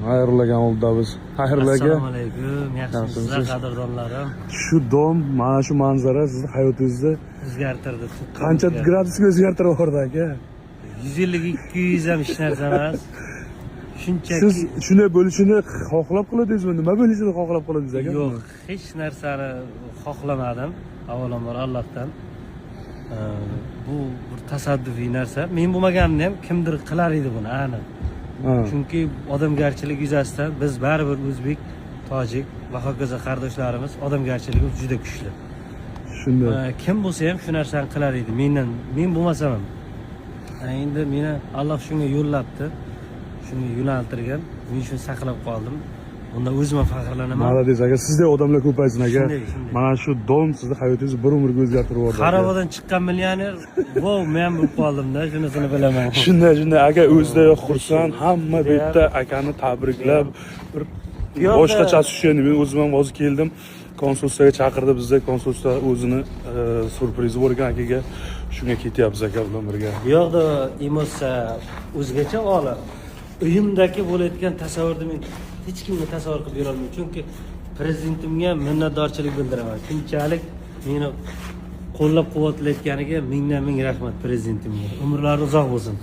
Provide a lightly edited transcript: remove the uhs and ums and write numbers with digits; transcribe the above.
Xayrullo aka oldida biz. Xayrullo aka. Assalomu alaykum, yaxshimisizlar, Yaxshimisiz? qadrdonlarim. Shu dom, mana shu manzara sizni hayotingizni O'zgartirdi. qancha gradusga o'zgartirib yubordi, aka? 150, 200 ham hech narsa emas. Shunchaki Siz shunday bo'lishini xohlab qiladingizmi? Nima bo'lishini xohlab qiladingiz, aka? Yo'q, hech narsani xohlamadim. Avvalambor Allohdan. Bu bir tasaddufiy narsa. Men bo'lmaganimda ham kimdir qilar edi buni, aniq. Chunki odamgarchilik yuzasidan biz baribir o'zbek, tojik va hokazo qardoshlarimiz, odamgarchiligimiz juda kuchli. Shunday. Kim bo'lsa ham shu narsani qilar edi mendan, men bo'lmasam ham. Endi meni Alloh shunga yo'llabdi, shunga yo'naltirgan, men shuni saqlab qoldim, bundan o'zim ham faxrlanaman. Молодец, aka. Sizdek odamlar ko'paysin, aka. Shunday, shunday. Mana shu dom sizni hayotingizni bir umrga o'zgartirib yubordi, aka. Xarobadan chiqqan millioner, vau, men ham bo'lib qoldimda, shunisini bilaman. Shunday, aka, o'zida yo'q xursand, hamma bu yerda akani tabriklab, bir boshqacha ощущение. Men o'zim ham hozir keldim, konsulsiyaga chaqirdi bizni, konsulsiya o'zini syurprizi bor ekan akaga, shunga ketyapmiz aka bilan birga. Bu yoqda emotsiya o'zgacha olam. Uyimdagi bo'layotgan tasavvurni men hech kimga tasavvur qilib berolmayman, chunki prezidentimga minnatdorchilik bildiraman, shunchalik meni qo'llab quvvatlayotganiga mingdan ming rahmat prezidentimga, umrlari uzoq bo'lsin.